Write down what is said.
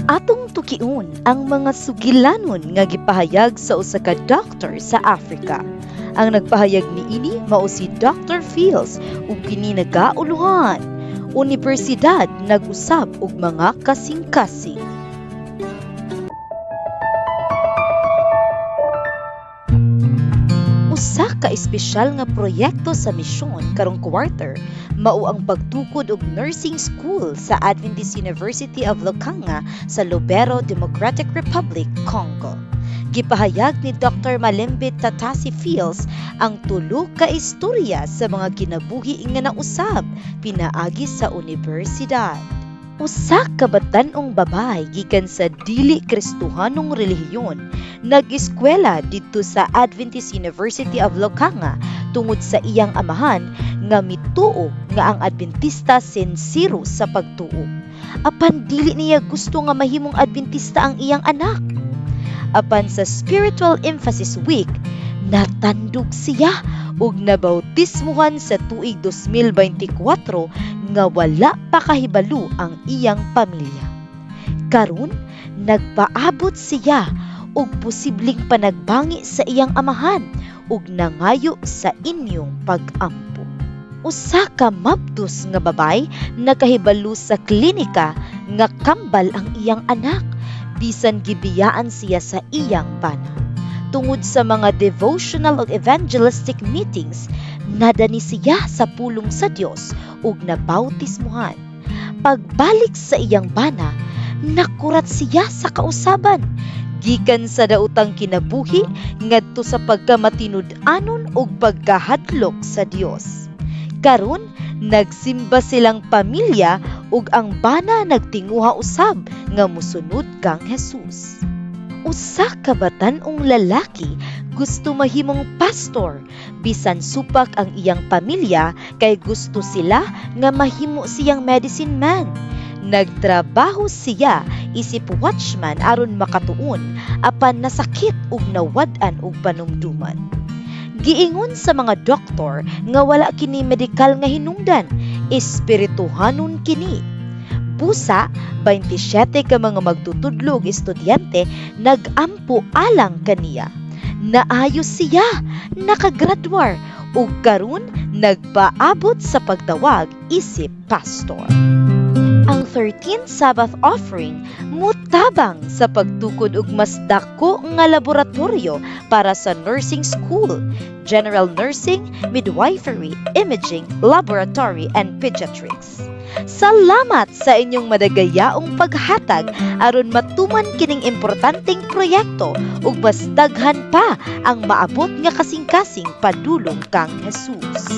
Atong tukion ang mga sugilanon nga gipahayag sa usa ka doctor sa Africa. Ang nagpahayag niini mao si Dr. Fields ug kini nagauluhan, "Unibersidad nag-usab og mga kasing-kasing." Usa ka espesyal nga proyekto sa misyon karong quarter mao ang pagtukod og nursing school sa Adventist University of Lukanga sa Lubero, Democratic Republic, Congo. Gipahayag ni Dr. Malembe Tatasi Fields ang tulo ka istorya sa mga kinabuhi nga nausab pinaagi sa unibersidad. Usa ka batan-ong babay gikan sa dili Kristohanong relihiyon nag-eskwela didto sa Adventist University of Lukanga tungod sa iyang amahan nga mituo nga ang Adventista sinsero sa pagtuo. Apan dili niya gusto nga mahimong Adventista ang iyang anak. Apan sa Spiritual Emphasis Week, natandog siya ug nabautismuhan sa tuig 2024 nga wala pa kahibalo ang iyang pamilya. Karon, nagpaabot siya og posibleng panagbangi sa iyang amahan ug nangayo sa inyong pag-ampo. Usa ka mabdos nga babay nakahibalo sa klinika nga kambal ang iyang anak bisan gibiyaan siya sa iyang bana. Tungod sa mga devotional ug evangelistic meetings, nadani siya sa pulong sa Dios ug nabautismuhan. Pagbalik sa iyang bana, nakurat siya sa kausaban gikan sa daotang kinabuhi ngadto sa pagkamatinud-anon ug pagkahadlok sa Dios. Karon, nagsimba silang pamilya ug ang bana nagtinguha usab nga mosunod kang Jesus. Usa ka batan-ong lalaki gusto mahimong pastor bisan supak ang iyang pamilya kay gusto sila nga mahimo siyang medicine man. Nagtrabaho siya isip watchman aron makatuon, apan nasakit ug nawad-an og panumduman. Giingon sa mga doktor nga wala kini medikal nga hinungdan, espirituhanon kini. Busa, 27 ka mga magtutudlo ug estudyante nag-ampo alang kaniya. Naayo siya, nakagraduar ug karon nagpaabot sa pagtawag isip pastor. Ang 13th Sabbath offering mutabang sa pagtukod og mas dako nga laboratorio para sa nursing school, general nursing, midwifery, imaging, laboratory and pediatrics. Salamat sa inyong madagayaong paghatag aron matuman kining importanteng proyekto ug mas daghan pa ang maabot nga kasing-kasing padulong kang Jesus.